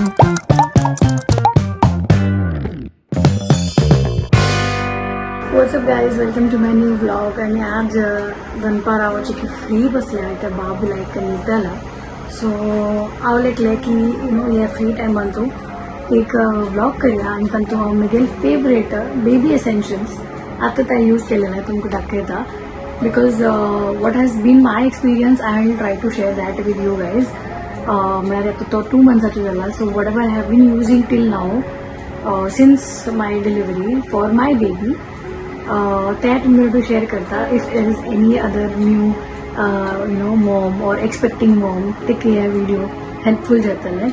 What's up guys, welcome to my new vlog. आणि आज दनपार हांव अशी फ्री बसल्या त्या बाबू लायक न्हिदला. सो हांव लेखलें की you know हे फ्री टायमान तूं एक व्लॉग करया आनी तातूंत हांव म्हगेल फेवरेट बेबी एसेन्शियल्स आतां ते यूज केलेले तुमकां दाखयता, because what has been my experience, I will try to share that with you guys. म्हळ्यार आतां तो 2 मंथ्साचो जाला, so whatever I have been using till now since my delivery for my baby, ते तुमचे टू शेअर करता. If there is any other new mom or expecting mom, ते हे video helpful जातले.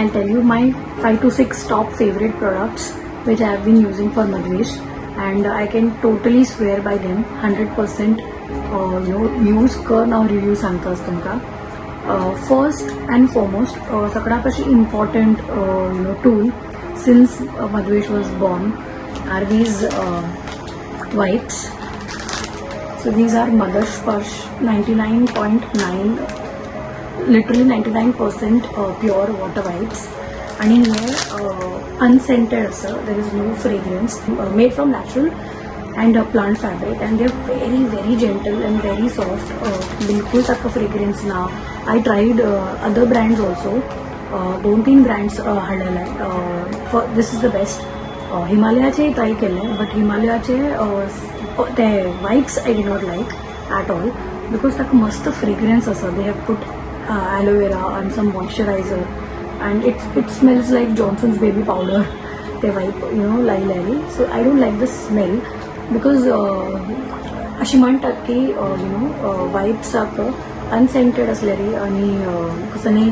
I tell you my 5 to 6 top favourite products which I have been using for Madhvesh, and I can totally swear by them 100%. Use कर हांव review सांगता तुमकां. First and foremost, सगळ्यात कशी important tool since Madhvesh was born are these wipes. So these are Mother Sparsh 99.9, literally 99% pure water wipes. आणि हे unscented असं, there is no fragrance, made from natural and plant fabric, and they are very very gentle and very soft. बिलकुल ताका fragrance ना. I tried other brands also, दोन तीन brands हाडलेले. For this is the best. हिमालयाचे try केले, but हिमालयाचे ते wipes I did not like at all, because ताका मस्त फ्रेग्रन्स आसा. They have put aloe vera and some moisturizer, and it smells like Johnson's baby powder. ते वाईप you know लायले, so I don't like the smell, because अशी म्हणटात की you know वायप्साक unscented असल्यारी आणि कसं न्ही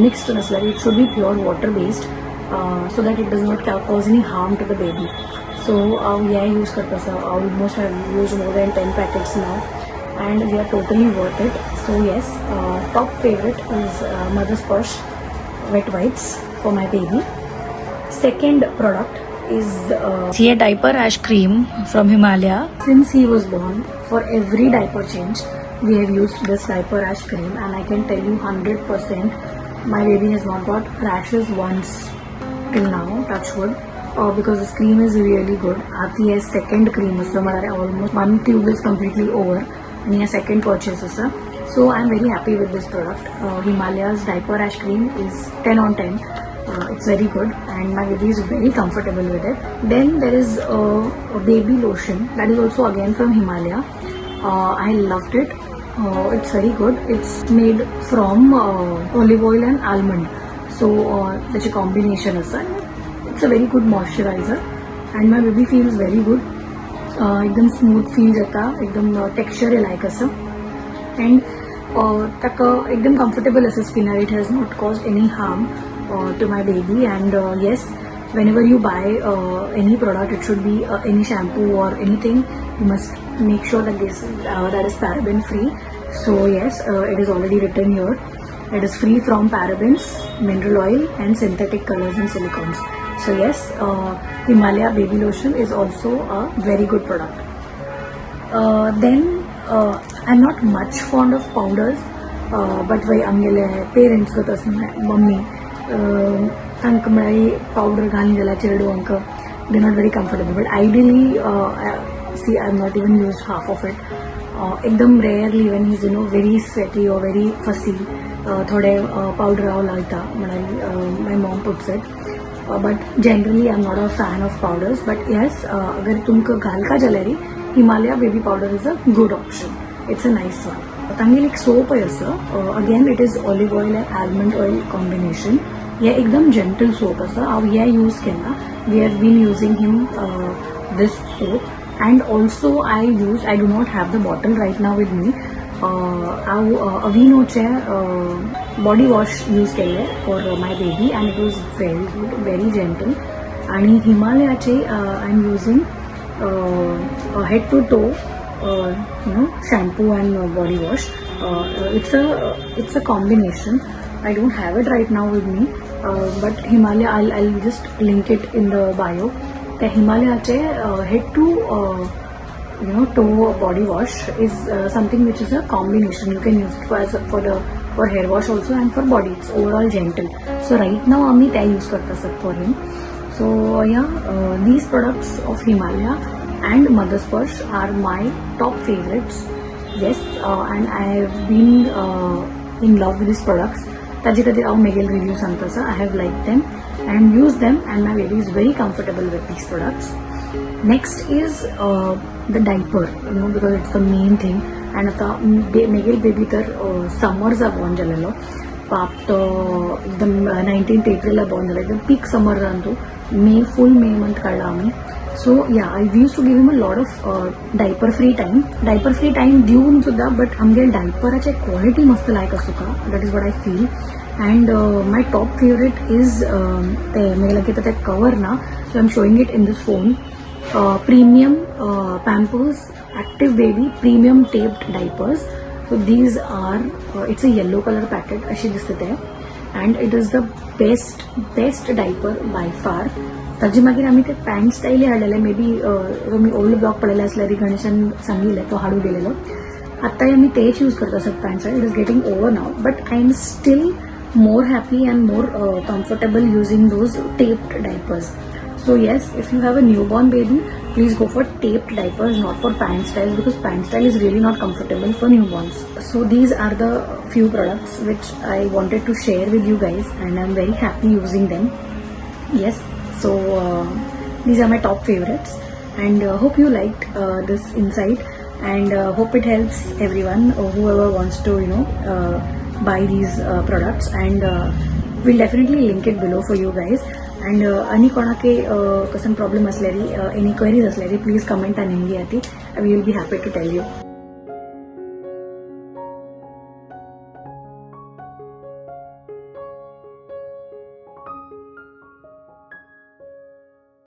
mixed नसल्यारी, it should be pure water based, so that it does not cause any harm to the baby. So हांव हें use करता आसा. Almost I use more than 10 packets now, and they are totally worth it. So yes, top favorite is Mother Sparsh wet wipes for my baby. Second product is a diaper rash cream from Himalaya. Since he was born, for every diaper change, we have used this diaper rash cream, and I can tell you 100% my baby has not got rashes once till now, touch wood. Because this cream is really good. आतां हे second cream आसा, म्हळ्यार almost one tube is completely over आणि हे second purchase आसा. So I am very happy with this product. Himalaya's diaper rash cream is 10 on 10. It's very good and my baby is very comfortable with it. Then there is a baby lotion that is also again from Himalaya. I loved it. It's very good. It's made from olive oil and almond. So त्याचे combination आसा. It's a very good moisturizer and my baby feels very good. एकदम smooth feel जाता, एकदम texture लायक आसा and ताका एकदम comfortable आसा स्किनार. It has not cause any harm to my baby. And yes, whenever you buy any product, it should be any shampoo or anything, you must make sure that this that is paraben free. So yes, it is already written here. It is free from parabens, mineral oil and synthetic colors and silicones. So yes, Himalaya baby lotion is also a very good product. Then I'm not much fond of powders, but वय आमगेले parents गत आसा, mummy, तांकां म्हळ्यार powder घालून गेल्यार चेडवांक they not very comfortable. But ideally, see, I am not even use half of it. एकदम rarely, when he's very sweaty or very fussy, थोडे पावडर हांव लायता, म्हळ्यार my mom puts it, but generally I am not a fan of powders. But yes, अगर तुमकां घालका जाल्यार Himalaya baby powder is a good option. It's a nice one. तांगेली एक सोपय आसा. Again, it is olive oil and almond oil combination. हे एकदम gentle सोप आसा. हांव हे यूज केला. We have been using him this soap, and also I use, I do not have the bottle right now with me, हांव अविनोचे body wash use केल्ले for my baby, and it was very good, very gentle. आणि हिमालयाचे I am using head to toe shampoo and body wash. It's a combination. I don't have it right now with me, but Himalaya, I'll just link it in the bio. त्या हिमालयाचे head to toe body wash is something which is a combination. You can use it for the for hair wash also and for body. It's overall gentle. So right now आमी ते use करता आसत for him. So yeah, these products of Himalaya and Mother Sparsh are my top favorites. Yes, and I have been in love with these products. ताजे खातीर हांव मेगेल review सांगता आसा. I have like them and use them, and my baby is very comfortable with these products. Next is the diaper, because it's the main thing. And आतां मेगेल baby तर समर्सा born जालेलो. पाप तो एकदम 19 एप्रिला बॉर्न जाला, एकदम पीक summer जावन तो मे, फूल May month काडला आमी. So yeah, I used to give him a lot of diaper free time. Diaper free time दिवन सुद्दां, बट आमगे डायपराचे क्वॉलिटी मस्त लायक आसा तुका. That is what I feel. And my top favourite is ते मेगे लागीं ते कवर ना, so I am showing it in this phone. Premium Pampers Active Baby premium taped diapers. So these are, it's a yellow color packet अशी दिसते ते, and it is the best best diaper by far. ताजे मागीर आमी ते pant स्टायली हाडलेले. May be तुमी old vlog पळयले आसल्यार गणेशान सांगिल्लें, तो हाडूं गेलेलो. आतांय आमी तेच यूज करता आसत pant style. It is getting over now, but I am still more happy and more comfortable using those taped diapers. So yes, if you have a newborn baby, please go for taped diapers, not for pant styles, because pant style is really not comfortable for newborns. So these are the few products which I wanted to share with you guys, and I'm very happy using them. Yes, so these are my top favorites, and hope you liked this insight, and hope it helps everyone whoever wants to buy these products, and we'll definitely link it below for you guys. And आनी कोणाके कसन problem असल्यारी, any queries असल्यारी, please comment आनी निमगी आती. We will be happy to tell you.